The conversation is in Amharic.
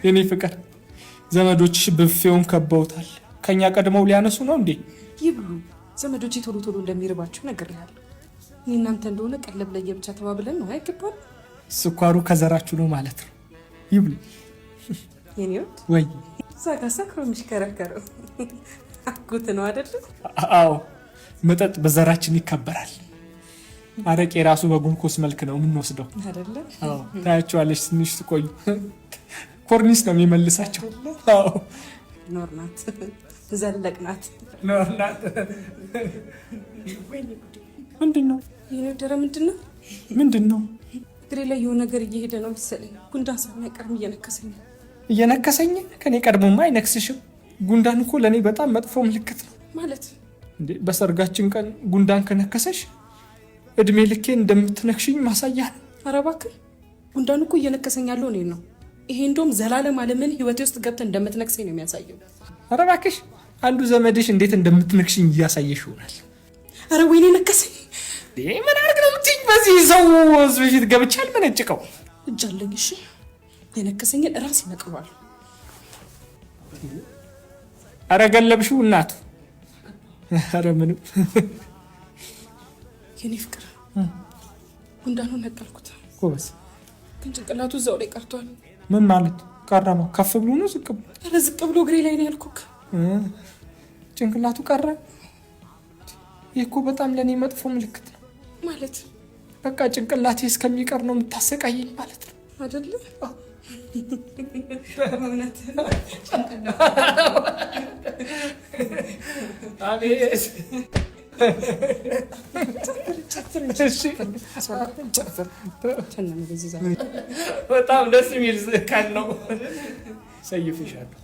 የኔ ፍቅር፣ ዘመዶችሽ ብፌውን ከበውታል። ከኛ ቀድመው ሊያነሱ ነው እንዴ? ይብሉ። ዘመዶቼ ቶሎ ቶሎ እንደሚርባቸው ነግሬሃለሁ። እኔ እናንተ እንደሆነ ቀለብ ለየብቻ ተባብለን ነው አይገባል። ስኳሩ ከዘራችሁ ነው ማለት ነው። ይብሉ። የኔ ወድ፣ ወይ። እዛ ጋር ሰክሮ የሚሽከረከረው አጎት ነው አይደለ? አዎ፣ መጠጥ በዘራችን ይከበራል። አረቄ ራሱ በግሉኮስ መልክ ነው የምንወስደው። አይደለ? አዎ፣ ታያቸዋለች። ትንሽ ትቆዩ ኮርኒስ ነው የሚመልሳቸው። አዎ። ኖርናት ዘለቅናት። ኖርናት። ምንድን ነው? የኔ ወደረ፣ ምንድን ነው? ምንድን ነው? እግሬ ላይ የሆነ ነገር እየሄደ ነው መሰለኝ። ጉንዳን ሳይሆን አይቀርም፣ እየነከሰኝ ነው። እየነከሰኝ? ከኔ ቀድሞማ አይነክስሽም። ጉንዳን እኮ ለእኔ በጣም መጥፎ ምልክት ነው። ማለት? እንዴ፣ በሰርጋችን ቀን ጉንዳን ከነከሰሽ እድሜ ልኬ እንደምትነክሽኝ ማሳያ ነው። ኧረ እባክህ፣ ጉንዳን እኮ እየነከሰኝ ያለው እኔን ነው። ይሄ እንደውም ዘላለም ዓለምን ህይወቴ ውስጥ ገብተህ እንደምትነክሰኝ ነው የሚያሳየው። ኧረ እባክሽ፣ አንዱ ዘመድሽ እንዴት እንደምትነክሽኝ እያሳየሽ ይሆናል። ኧረ ወይኔ ነከሰኝ። ምን አድርግ ነው የምትይኝ? በዚህ ሰው ህዝብ ፊት ገብቼ አልመነጭቀው። እጅ አለኝ። እሺ፣ የነከሰኝን እራሴ ነቅለዋለሁ። ኧረ ገለብሽው እናቱ። ኧረ ምንም። የኔ ፍቅር፣ ጉንዳኑን ነቀልኩት። ጎበዝ። ግን ጭንቅላቱ እዛው ላይ ቀርቷል። ምን ማለት ቀረ ነው? ከፍ ብሎ ነው ዝቅ ብሎ? ኧረ ዝቅ ብሎ እግሬ ላይ ነው ያልኩህ። ጭንቅላቱ ቀረ። ይህ እኮ በጣም ለእኔ መጥፎ ምልክት ነው። ማለት? በቃ ጭንቅላቴ እስከሚቀር ነው የምታሰቃየኝ ማለት ነው። አይደለም? እውነት። አቤት። በጣም ደስ የሚል ቀን ነው። ሰይፍሻለሁ።